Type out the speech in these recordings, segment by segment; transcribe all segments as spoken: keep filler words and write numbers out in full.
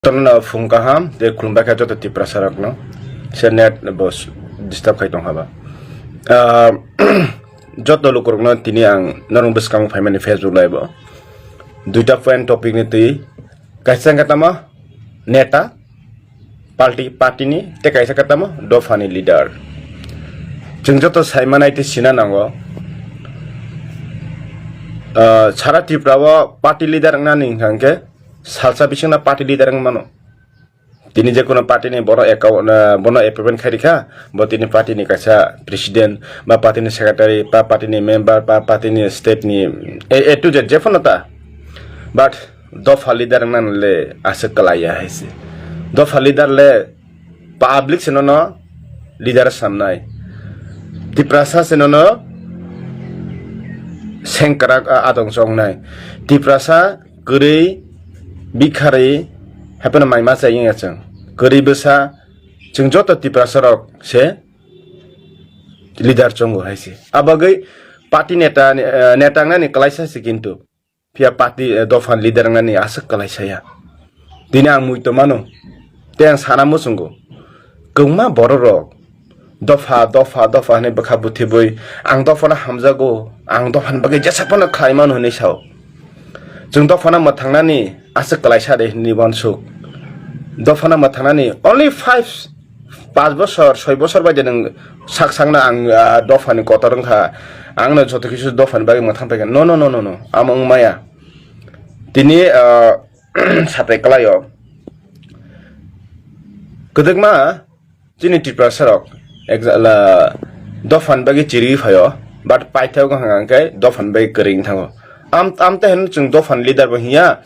Jotono phung kaham tei khulumbai kha joto Tiprasa rokno. Se net bo disturb khai tong haba. Ah, joto lukurokno tini ang norok bwskango phaimani Facebook live o. Duita point topic ni twi kaisa wngkha tamo neta, party, party ni tei kaisa wngkha tamo dopha ni leader. Chwng joto sai manai tei sina nango. Ah, sara Tripura o party leader wngnani hwnkha hwnkhe salsa bisingno party leader wng mano. Tini je kono party ni bono account, ah, bono appointment khai rikha, bo tini party ni kaisa president, ba party ni secretary, ba party ni member, ba party ni state ni A, A to Z je phano ta. But dopha leader wngna le aswk kwlai ya hai se. Dopha leader le public se nono leader samnai. Tiprasa se nono sengkrak, ah, adong chongnai. Tiprasa kwrwi, bikharwi, haphano mai ma chai wngya chwng. Kwrwi bwsa, chwng joto Tiprasa rok se leader chongo hai se. Abagwi party neta ni, eh, neta wngnani kwlaisa se kintu. Phiya party, eh, dopha leader wngnani aswk kwlaisa ya. Tini ang mui tongmano. Tei ang sana muchungo. Kwbangma borok rok dopha, dopha, dopha hinwi bwkha bwthibwi, "Ang dophano hamjago, ang dophani bagwi jesa phano khlai mano," hinwi sao. Chwng dophano mwthangnani aswk kwlaisa de hinwi uansuk. Dophano mwthangnani only five, panch bosor, soi bosor bai de nwng sak sakno ang, ah, dophani kotor wngkha, angno joto kisu dophani bagwi mwthang paikha. No, no, no, no, no. Amo wng maya. Tini, ah, satai kwlaio. Kwdwkma chini Tiprasa rok ekjala dophani bagwi chiriwi phaio, but paithago hwnka hwnkhe dophani bagwi kwrwi wng thango. Am, amte hwn chwng dophani leader bo hiya,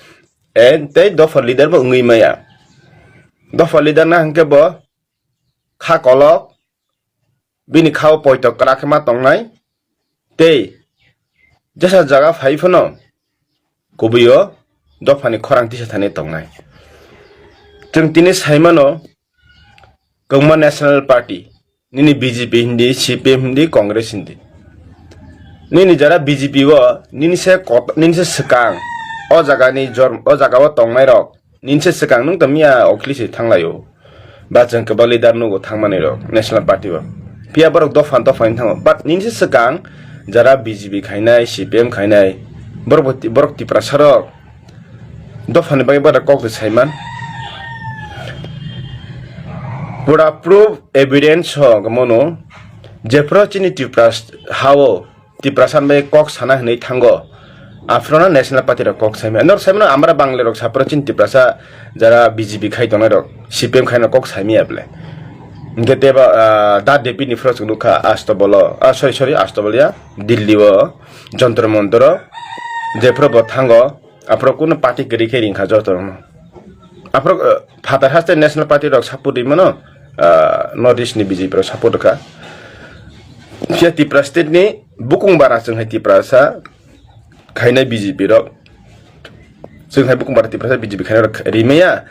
eh, tei dophani leader bo wngwi maya. Dophani leader na hwnkhe bo kha kolok, bini kha o poito kwrak khe ma tongnai, tei jesa jaga phai phano kubui o dophani khorang tisa thani tongnai. Chwng tini sai mano, kwbangma National Party, nini B J P hindi, C P M hindi, Congress hindi. Nini jara B J P o, nini se kot-, nini se swkang, o jaga ni jorm-, o jaga o tongnai rok, nini se swkang nwng tong miya Akhilesh se thanglaio. Ba chwng kwbang leader nugo thangmani rok, National Party o. Phiya borok dopha dopha wng thango. But nini se swkang, jara B J P khainai, C P M khainai, borok bo ti-, borok Tiprasa rok, dophani bagwi boda kok de saiman. Pura proof evidence ho gmono, jephru chini Tiprasa hao Tiprasa bai kok sana hinwi thango. Aphuru no National Party rok kok saimya. Norok saimano amra Bangle rok saphuru chini Tiprasa jara B J P khai tongnai rok, C P M khai no kok saimya ble. Hingke teba, ah, da Depi ni phuru chwng nukha Astabolo, ah, sorry, sorry, Astabolo ya, Delhi o, Jantar Mantar o, jephru bo thango. Aphuru kunu party kwrwi khe ringkha joto rokno. Aphuru, uh, phatar haste National Party rok support ri mano, uh, North East ni B J P rok support rwkha. Phiya Tripura state ni bukung bara chwng hai Tiprasa khainai B J P rok. Chwng hai bukung bara Tiprasa B J P khainai rok ri maya.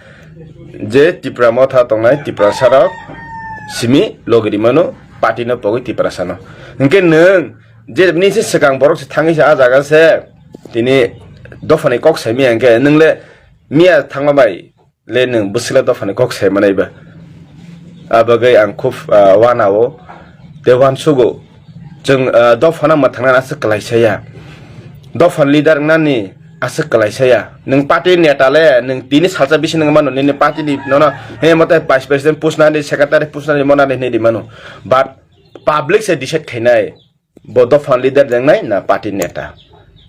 Je Tipra motha tongnai Tiprasa rok simi logi ri mano party no pogwi Tiprasa no. Hingke nwng je nini se swkang borok se thangwi se ah jaga se tini dophani kok sai miya hingke nwng le miya thangma bai le nwng bwswk le dophani kok sai manai ba. Ah bagwi ang khub, ah, wanao tei wansugo. Chwng, ah, dophano mwthangna aswk kwlai saya. Dophani leader wngnani aswk kwlai saya. Nwng party neta le nwng tini salsa bisingo mano nini party ni nono he mote vice president pusnani, secretary pusnani monani hinwi di mano. But public se decide khainai. Bo dophani leader de wngnai na party neta?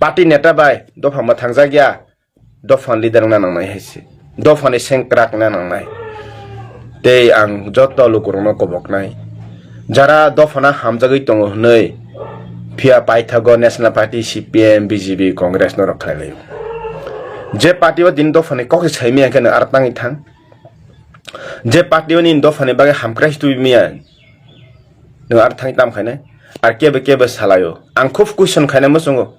Party neta bai dopha mwthangjakya, dophani leader wngna nangnai hai se. Dophani sengkrak wngna nangnai. Tei ang joto lukurokno koboknai. Jara dophano hamjagwi tongo hwnwi phiya paithago National Party, C P M, B J P, Congress norok khlai laio. Je party o tini dophani kok se sai maya khe nwng aro tangwi thang. Je party o nini dophani bagwi hamkrai se tubui maya, nwng aro thangwi tam khainai? Ar kebo kebo salaio. Ang khub question khainai muchungo.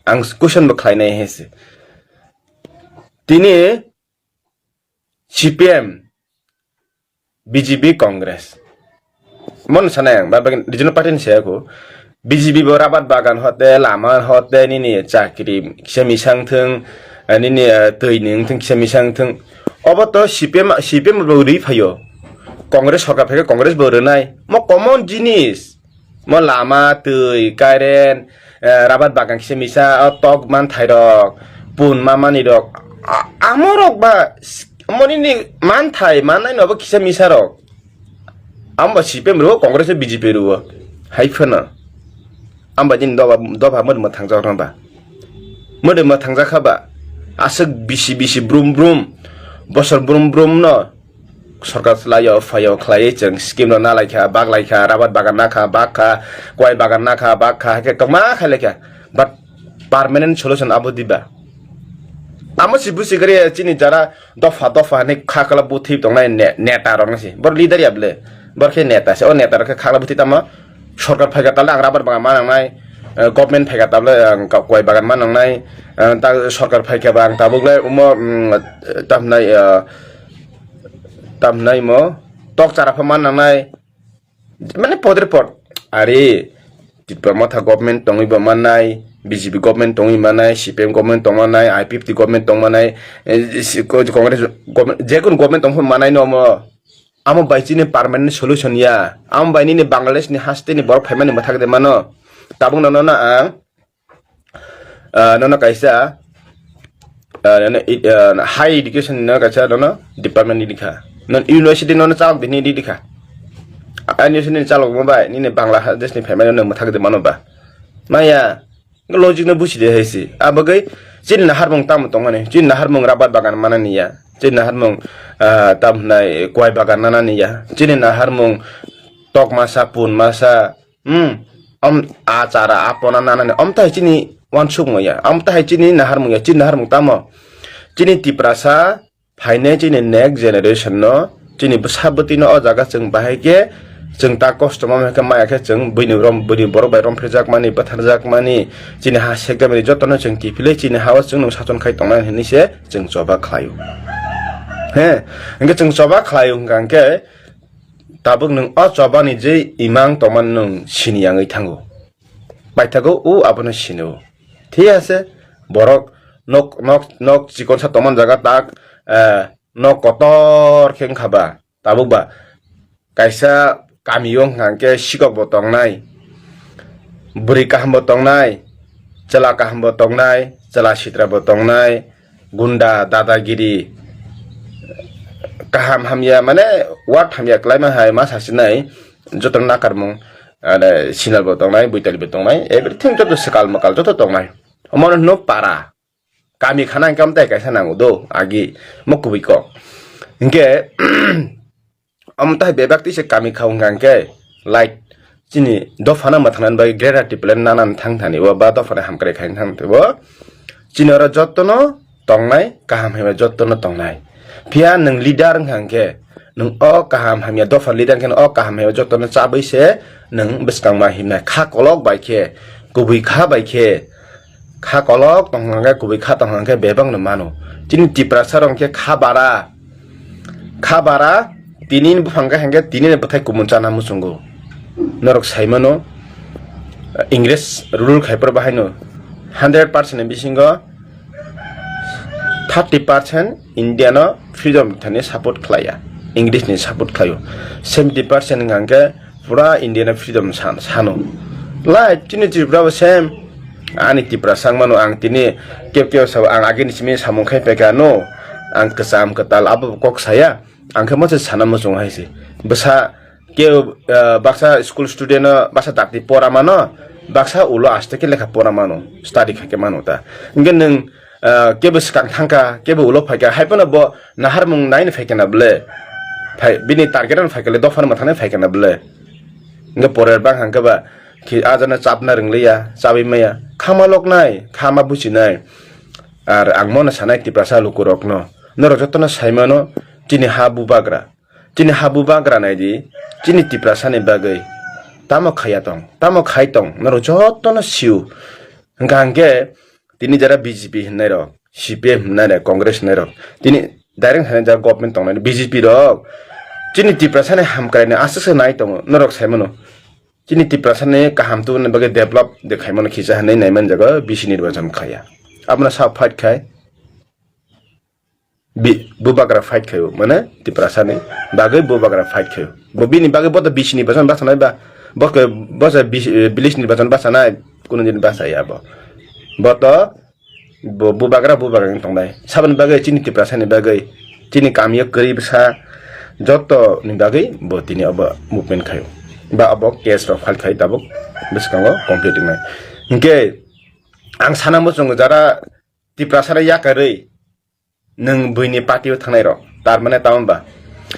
Ang question bo khlainai hai se. Tini C P M, B J P, Congress. Mono sanai ang, ba, ba, regional party ni saya ko. B J P bo rabat bagan hote, lama hote, nini chakri kisa misang thung, eh, nini, eh, twi ni wngthung kisa misang thung. Obo to C P M, C P M bo rwi phaio. Congress sorkar phaikhe Congress bo rwnai. Mo common jinis. Mo lama, twi, current, eh, rabar bagan kisa misa, o tok manthai rok, pun ma mani rok. A-, amo rok ba s-, mo nini manthai mannai no bo kisa misa rok. Amo ba C P M rwo, Congress B J P rwo. Hai phano. Amo ba nini doba, doba mo thangjak rang ba. Mo thangjak kha ba. Aswk bisi bisi brum brum. Bosor brum brum no. Sorkar laio phaio khlaiwi chwng scheme no nalaikha, baklaikha, rabar bagan nakha, bakha, kwai bagan nakha, bakha, hakhe kwma khailaikha. But permanent solution abo diba? Amo si busi gari chini jara dopha dopha hinwi kha kala buthi tongnai ne-, neta rok nasi. Bor leader ya ble. Bor khe neta se. O neta rok khe kha kala buthi tamo sorkar phaikha tale ang rabar bagan ma nangnai, eh, government phaikha tale ang ka-, kwai bagan ma nangnai, eh, ta sorkar phaikha ba ang tabuk le umo, mm, tamnai, eh, tamnai mo tok chara pha ma nangnai. Mane podre pod. Ari, Tipra Motha government tongwi bo mannai, B J P government tongwi mannai, C P M government tong mannai, I P F T government tong mannai, eh, si-, ko-, Congress government, jekun government tong mannai no mo. Amo bai chini permanent solution ya. Amo bai nini Bangladesh ni haste ni borok phaimani mwthak de mano. Tabuk no no na ang, ah, nono kaisa, ah, nono i-, ah, high education no kaisa nono department ni dikha. Non university nono chalok bini di dikha. Ah, university ni chalok mo bai, nini Bangladesh ni family no mwthak de mano ba. Maya, logic no busi de hai si. Abagwi chini naharmung tamo tongmani, chini naharmung rabar bagan manani ya. Chini naharmung, ah, tam hnai kwai bagan nanani ya. Chini naharmung tok masa, pun masa, Hmm. Om a chara a pona nanani. Om tahai chini wansuk maya. Om tahai chini nahar maya. Chini nahar mung tamo. Chini Tiprasa phainai chini next generation no. Chini bwsa bwtwi no o jaga chwng bahai khe chwng ta kosto ma khe maya khe chwng bwini rom bwini borok bai rom phirjak mani bwtharjak mani chini ha sekda mani joto no chwng kiphilwi chini ha o chwng no sason khai tongnai hinwi se chwng choba khlaio. He, hwnkhe chwng choba khlaio hwnkha hwnkhe tabuk nwng o chobani je imang tongmani nwng sini yangwi thango. Paithago o abono sino. Thik ase, borok nok, nok, nok chikonsa tongmani jaga tak, eh, nok kotor khe wngkha ba. Tabuk ba kaisa kami o hwnkha hwnkhe sikok bo tongnai, bwrwi kaham bo tongnai, chwla kaham bo tongnai, chwla sitra bo tongnai, gunda, dadagiri, kaham hamya, mane word hamya kwlaima hai ma sasinai, joto nakarmung, ane, sinal bo tongnai, buitali bo tongnai, everything joto swkal mwkal joto tongnai. Omono hwno para, kami khana hwnkhe amtai kaisa nango do, agi, mo kubui kok. Hwnkhe, Omo tai bebak twi se kami kha wngkha hwnkhe, like, chini dophano mwthangnani bagwi greater Tipraland nanani thang thani o ba dophano hamkrai khaina thang thani o chini oro jotono tongnai, kaham hamya jotono tongnai. Phiya nwng leader wngkha hwnkhe, nwng o kaham hamya dopha leader wngkhe o kaham hamya jotono chabwi se nwng bwskang ma himnai. Kha kolok bai khe, kubui kha bai khe, Kha kolok tongkha hwnkhe kubui kha tongkha hwnkhe bebak no mano. Chini Tiprasa rok khe kha bara. Kha bara tini ni buphang khe hwnkhe tini ni bwthai kumun chana muchungo. Norok sai mano, Ingres rule khai phuru bahai no hundred percent ni bisingo thirty percent India no freedom thani support khlaiya. English ni support khlaio. Seventy percent hwnkha hwnkhe pura India no freedom san, sano. Lai, chini Tripura bo same. Ani Tripura sang mano ang tini kep kep sabo ang agini simi samung khai peka no. Ang kwcham kwtal abo kok saya. Ang khe mochai sana muchung hai se. Bwsa ke, ah, baksa school student no baksa dakti pora mano. Baksa ulo aste ke lekha pora mano. Study khai ke mano ta. Hingke nwng ah, kebo swkang thangkha, kebo ulo phaikha, hai phano bo naharmung naino phaikha na bwle? Phai, bini target ano phaikha le, dophano mwthangna phaikha na bwle? Hingke porer bang hangke ba, khi ajana chapna rwngliya, chabwi maya, khama loknai, khama buchinai. Ar ang mono sanai Tiprasa lukurokno, norok jotono saimano, chini ha bubagra, chini ha bubagra naidi, chini Tiprasani bagwi tamo khaiya tong, tamo khai tong, norok jotono sio. Hingka hingke, Tini jara B J P hinnairok, C P M hinnairok, Congress hinnairok, tini direct hinwi jara government tongnai B J P rok. Chini Tiprasani hamkraini aswk se nai tongo, norok sai mano. Chini Tiprasani kaham tubuna bagwi develop de khai mano khisa hinwi nai man jago B C nirbachon khaiya. Abono sa fight khai. Bi-, bubagra fight khaio, mane Tiprasani bagwi bubagra fight khaio. Bo bini bagwi bo to B C ni basan basanai ba, bo ke, bo se B C, eh, village ni basan basanai, kuno din basaya bo. Bo to, bo bubagra, bubagra wng tongnai. Saboni bagwi chini Tiprasani bagwi, chini kamio kwrwi bwsa, joto ni bagwi bo tini obo movement khaio. Ba obo case rok file khai tabuk bwskango complete wngnai. Hinkhe ang sana muchungo jara Tiprasano yakarwi, nwng buini party o thangnai rok, tar mane tamo ba?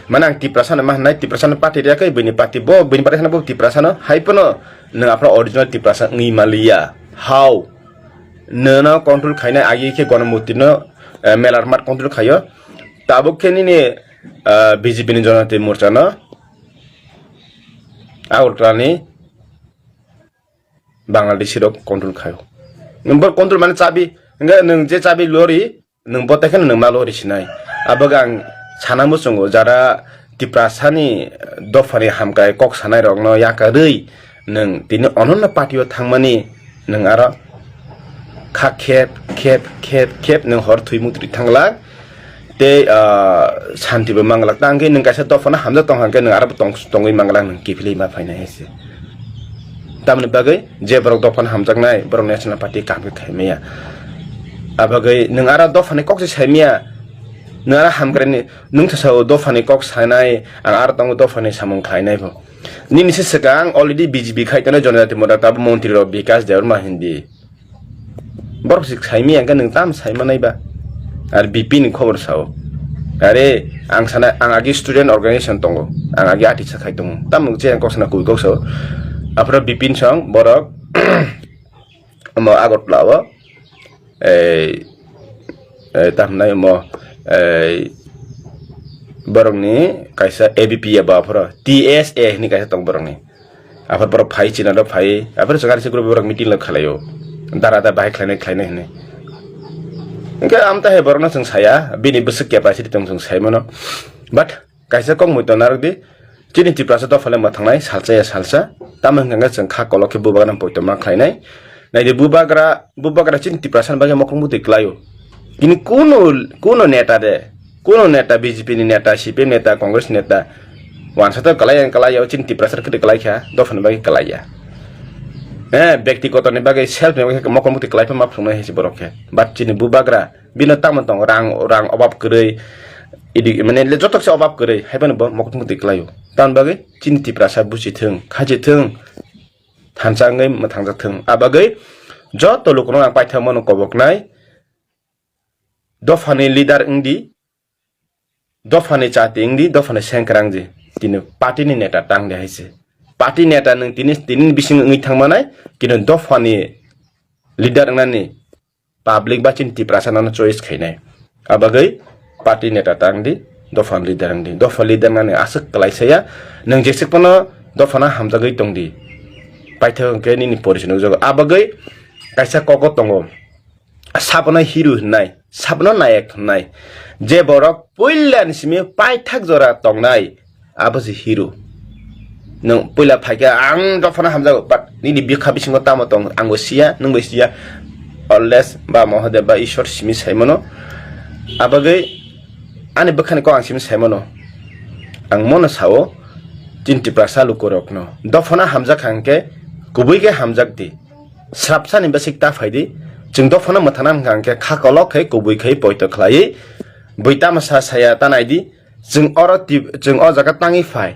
Mane ang Tiprasa no ma hwnai, Tiprasa no party riya khe buini party, bo buini party kheno bo Tiprasa no hai phano nwng aphano original Tiprasa wngwi maliya. How? Nono control khainai agi khe Gonomurti no, eh, Melar Math control khaio. Tabuk khe nini, eh, B J P ni Jonati Morcha no Agartala ni Bangladeshi rok control khaio. Nwng bo control mane chabi, hwnkhe nwng je chabi lori, nwng bo tei kheno nwng ma lori sinai. Abo ang sana muchungo jara Tiprasani dophani hamkrai kok sanai rokno yakarwi nwng tini ononno party o thangmani nwng aro kha khep, khep, khep, khep nwng hor thwi mukti thangla. Tei, ah, santi bo manglak. Tang khe nwng kaisa dophano hamjak tong kha, hwnkhe nwng aro bo tong-, tongwi manglak, nwng kiphilwi ma phainai hai se. Tamoni bagwi je borok dophano hamjaknai, borok National Party kaham khe khai maya. Abagwi nwng aro dophani kok se sai maya. Nwng aro hamkrai ni, nwng sa sao dophani kok sanai, ang aro tongo dophani samung khlainai bo. Nini se swkang already B J P khai tongo Jonajati Morcha, tabuk montri rok Bikash Debbarma hindi. Borok si saimi hwnkhe nwng tam saimanai ba? Ar B P ni khobor sao. Are ang sana, ang agi student organization tongo. Ang agi atisa khai tongo. Tam nwng che kok sana kui kok sao. Aphro B P ni song borok omo Agartala o, ei, ei, tam nai omo, ei, borokni kaisa A B P eba aphro T S A hwnwi kaisa tong borokni. Aphar borok phai china rok phai, aphar chwng ani se group borok meeting lo khlai o. Dara da bahai khlainai khlainai hwnwi. Hwnkhe amta hai borokno chwng saya, bini bwswk capacity tong chwng sai mano. But kaisa kok mui tong narwk di, chini Tiprasa dopha le mwthangnai salsa ya salsa. Tamo hwnkha hwnkhe chwng kha kolok khe bubagra poito ma khlainai. Naidi bubagra, bubagra chini Tiprasa ni bagwi mokol mutwi kwlai o. Kini kuno, kuno neta de, kuno neta, B J P ni neta, C P M neta, Congress neta, wansa to kalai, kalai ya, chini Tiprasa kwrwi kalai kha, dophani bagwi kalai ya. Eh, byaktigoto ni bagwi, self ni bagwi khe mokol mukti kalai phano ma phunuknai hai se borok khe. But chini bubagra, bino tamo tong, rang, rang obab kwrwi, idi, mane le joto se obab kwrwi, hai phano bo mokol mukti kalai o. Tamoni bagwi chini Tiprasa buchi thung, khachi thung, thansa wngwi mwthangjak thung. A bagwi joto lukurok ang paithak mano koboknai, dophani leader wngdi, dophani chati wngdi, dophani sengkrak wngdi, tini party ni neta tangdi hai se. Party neta nwng tini, tini bising wngwi thangmanai, kino dophani leader wngnani public ba chini Tiprasa nono choice khainai. A bagwi party neta tangdi, dophani leader wngdi. Dopha leader wngnani aswk kwlai saya, nwng jeswk phano dophano hamjagwi tongdi. Paithak hwnkhe nini porichai nukjago. A bagwi kaisa kogo tongo. Sabno hero hwnnai, sabno nayek hwnnai. Je borok puila ni simi paithak jora tongnai, abo se hero. Nwng puila phaikhe ang dophano hamjago, but nini bikha bisingo tamo tong, angbo siya, nwngbo siya. Always ba Mahadev ba Ishwar simi saimano. Abagwi ani bwkhani kok ang simi saimano. Ang mono sao, chini Tiprasa lukurokno. Dophano hamjak hangkhe, kubui khe hamjak di. Srapsani bwswk ta phai di, chwng dophano mwthana hwnkha hwnkhe kha kolok khai kubui khai poito khlaiwi bui tamo sa saya ta nai di, chwng oro twi-, chwng o jaga tangwi phai,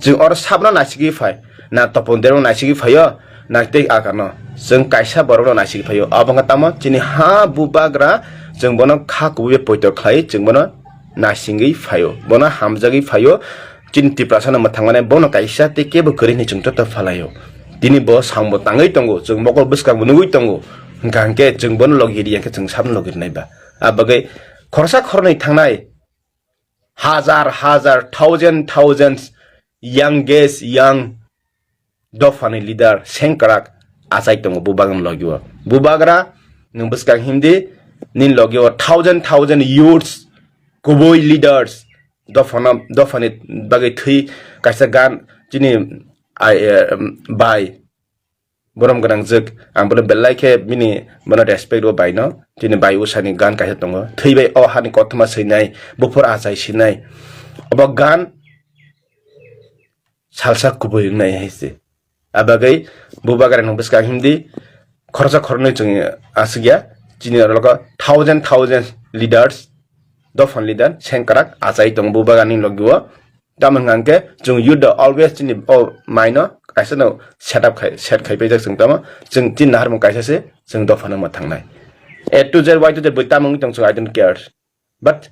chwng oro sabno naisigwi phai, na Topon Dermo naisigwi phaio, na tei akano chwng kaisa borokno naisigwi phaio, abo wngkha tamo chini ha bubagra, chwng bono kha kubui bai poito khlaiwi chwng bono naisingwi phaio, bono hamjagwi phaio, chini Tiprasano mwthangmani bono kaisa tei kebo kwrwi hwnwi chwng joto phalaio. Tini bo sambo tangwi tongo, chwng mokol bwskango nugwi tongo, hwnkha hwnkhe chwng bono logi riya khe chwng sabno logi rwnai ba. A bagwi khoroksa khoroknwi thangnai hajar hajar, thousand thousands, youngest young dophani leader sengkrak achai tongo bubagrani logio. Bubagra, nwng bwskang himdi, nini logio thousand thousand youths, kubui leaders, dophano, dophani bagwi thwi kaisa gan chini ai, eh, bai borom gwnangjwk, ang bono belai khe bini bono respect o baino. Chini bai usani gan kaisa tongo, thwi bai o hani kothoma swinai, buphur achai sinai, obo gan salsa kubui wngnai hai se. Abagwi bubagra ni bwskang hindi khoroksa khoroknwi chwng aswk ya, chini oro logo thousand thousand leaders, dophani leader sengkrak achai tongo bubagra ni logi o. Tamo hwnkha hwnkhe chwng youth rok always chini o maino kaisa no set up khai, set khai paijak chwng tamo. Chwng chini naharmung kaisa se, chwng dophano mwthangnai. A to Z, Y to Z bui tamo wngwi tong chwng, I don't care. But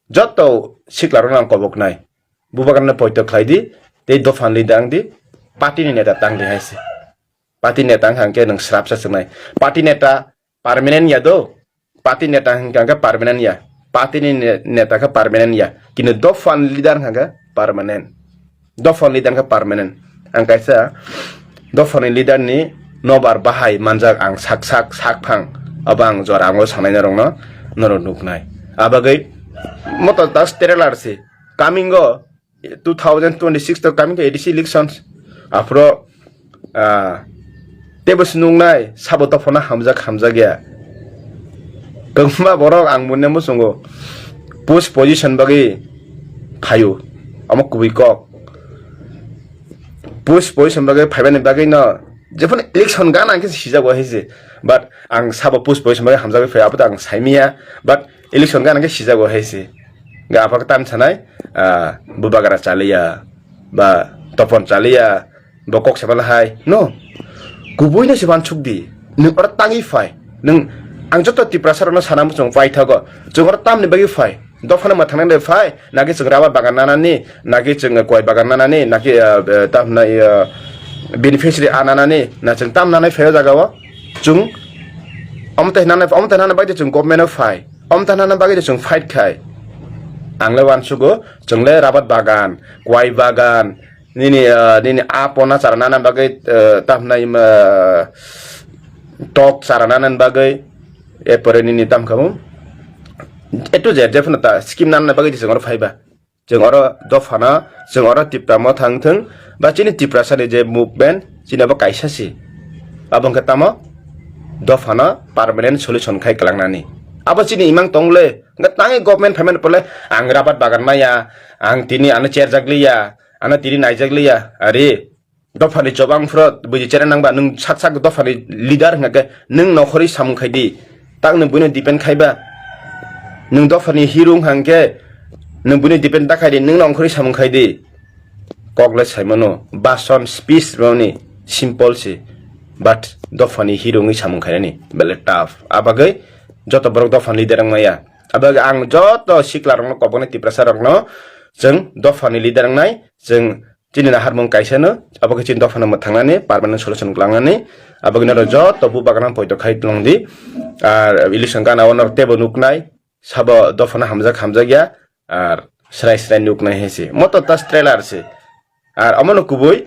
joto sikla rokno ang koboknai. Bubagrano poito khlai di, tei dophani leader wng di, party ni neta tang di hai se. Party neta wngkha hwnkhe nwng srapsa chwngnai. Party neta permanent ya do. Party neta hwnkha hwnkhe permanent ya. Party ni ne-, neta khe permanent ya. Kintu dophani leader hwnkha hwnkhe permanent. Dophani leader khe permanent. Ang kaisa dophani leader ni nobar bahai manjak ang sak sak sak phang. Abo ang jora ang o sanai norokno, norok nuknai. Abagwi moto das trailer se. Coming o two thousand twenty-six to coming to A D C elections. Aphro, ah, tebo se nuknai sabo dophano hamjak hamjak ya. Kwbangma borok ang mone muchungo post position bagwi phaio. Omo kubui kok. Post position bagwi phaibani bagwi no jephano election gana khe sijago hai se. But ang sabo post position bagwi hamjagwi phai abo to ang saimanya. But election gana khe sijago hai se. Ga apa tam sanai, ah, bubagra chaliya, ba topon chaliya, bo kok se bala hai. No. Kubui no se ban chuk di. Nwng oro tangi phai. Nwng ang joto Tiprasa rokno sana muchung pai thago. Chwng oro tamni bagwi phai. Dophano mwthangnai le phai. Naki chwng rubber bagan nanani, naki chwng koi bagan nanani, naki, ah, ah, tam na, ah, beneficiary a nanani, na chwng tam nanai phai o jaga o. Chwng omte nanai, omte nanai bagwi chwng government o phai. Omte nanai bagwi chwng fight khai. Ang le wansugo, chwng le rubber bagan, koi bagan, nini, ah, nini a pona chara nana bagwi, ah, tam nai ma, tok chara nana bagwi, epore nini tam khamu. A to Z jephano ta scheme nana bagwi chwng oro phaiba. Chwng oro dophano, chwng oro Tipra Motha wngthwng, ba chini Tiprasa ni je movement, chini abo kaisa si. Abo wngkha tamo dophano permanent solution khai kwlangnani. Abo chini imang tong le, wngkha tangwi government phaimani pore ang rabat bagan maya, ang tini ano cherjak liya, ano tini naijak liya, ari. Dophani chobang phro buji chera nangba, nwng sak sak dophani leader hwnkha khe nwng nokhorwi samung khai di. Tak nwng buino depend khaiba. Nwng dophani hero hwnkha khe nwng buino depend ta khai di, nwng nokhorwi samung khai di. Kok le saimano, bason speech roni simple se. But dophani hero wngwi samung khainani bele tough. Abagwi joto borok dophani leader wngmaya. Abagwi ang joto sikla rokno, koboknai Tiprasa rokno chwng dophani leader wngnai, chwng chini naharmung kaisa no, abo khe chini dophano mwthangnani, permanent solution kwlangnani, abo khe norok joto bubagrano poito khai tongdi, ar election gana o norok teibo nuknai, sabo dophano hamjak hamjak ya, ar srai srai nuknai hai se. Moto tas trailer se. Ar omono kubui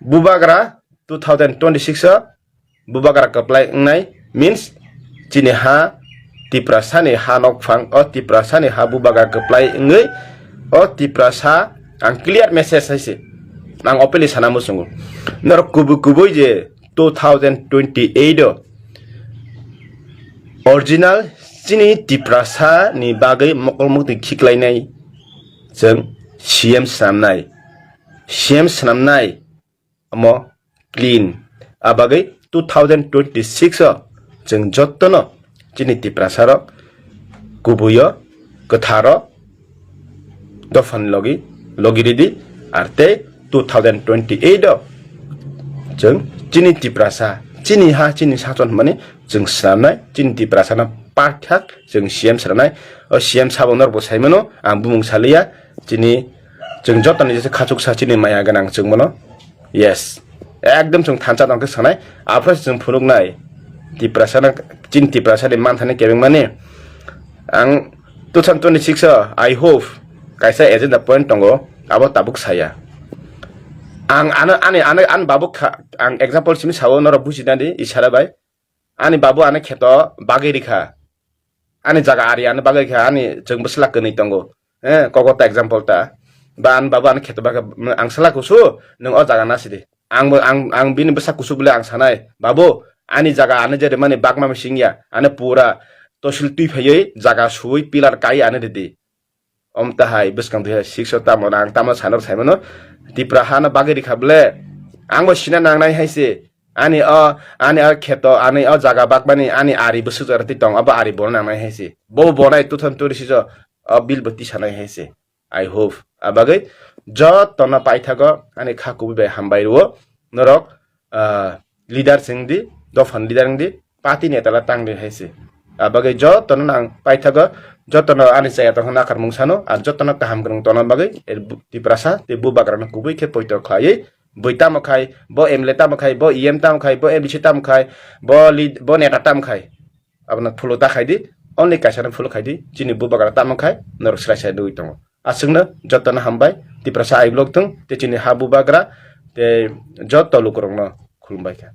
bubagra two thousand twenty-six o bubagra kwplai wngnai means chini ha Tiprasani ha nokphang o Tiprasani ha bubagra kwplai wngwi o Tiprasa ang clear message hai se ang openly sana muchungo. Norok kubui kubui je two thousand twenty-eight o original chini Tiprasa ni bagwi mokol mukti khiklainai chwng C M swnamnai, C M swnamnai. Omo clean. Abagwi two thousand twenty-six o chwng jotono chini Tiprasa rok kubuio kwtharo dophani logi logi ridi, ar tei two thousand twenty-eight o chwng chini Tiprasa, chini ha, chini sason hwnmani chwng swnamnai, chini Tiprasano pakthak chwng C M swnamnai. O C M sabo norbo saimano, ang bumung saliya, chini chwng jotoni jesa khachuksa chini maya gwnang chwng bono. Yes. Ekdom chwng thansa tongkhe sanai. Aphro se chwng phunuknai. Tiprasa na, chini Tiprasa ni manthani kebengmani. Ang two thousand twenty-six o, I hope, kaisa agenda point tongo. Abo tabuk saya. Ang ano, ani, ano, ani babuk kha, ang example simi sao norok bujina di, isara bai. Ani babu ano kheto bagwi rikha. Ani jaga ari ano bagwi rikha, ani chwng bwsla kwnwi tongo. Eh, koko ta example ta. Ba ani babu ano kheto bagwi, ang sala kusu, nwng o jaga na sidi. Ang bo, ang, ang bini bwsa kusu bole ang sanai, "Babu, ani jaga ani je rimani bakma bising ya, ani pura tosil twi phaiwi jaga suwi pillar kai ani ridi." Om tahai bwskang dui hajar six o tamo ang tamo sanor saimano Tipra hano bagwi rikha bole. Ang bo sina nangnai hai se. Ani o, ani o kheto, ani o jaga bakmani, ani ari bwswk jora twi tong, abo ari bono nangnai hai se. Bo bonai two thousand twenty-six o, o bill bo tisanai hai se. I hope. Abagwi jotono paithago ani kha kubui bai hambai rwo. Norok, ah, leader se wngdi, dophani leader wngdi, party neta la tangdi hai se. Abagwi jotono nang paithago, jotono ani chaya tongkha nakarmung sano, ar jotono kaham kwrwng tongna bagwi, er bu-, Tiprasa tei bubagrano kubui khe poito khlaiwi, bui tamo khai, bo M L A tamo khai, bo E M tamo khai, bo M D C tamo khai, bo lead-, bo neta tamo khai. Abono follow ta khai di, only kaisa no follow khai di, chini bubagra tamo khai, norok srai srai nugwi tongo. Aswkno jotono hambai, Tiprasa I vlog thung, tei chini ha bubagra, tei joto lukurokno khulumbai kha.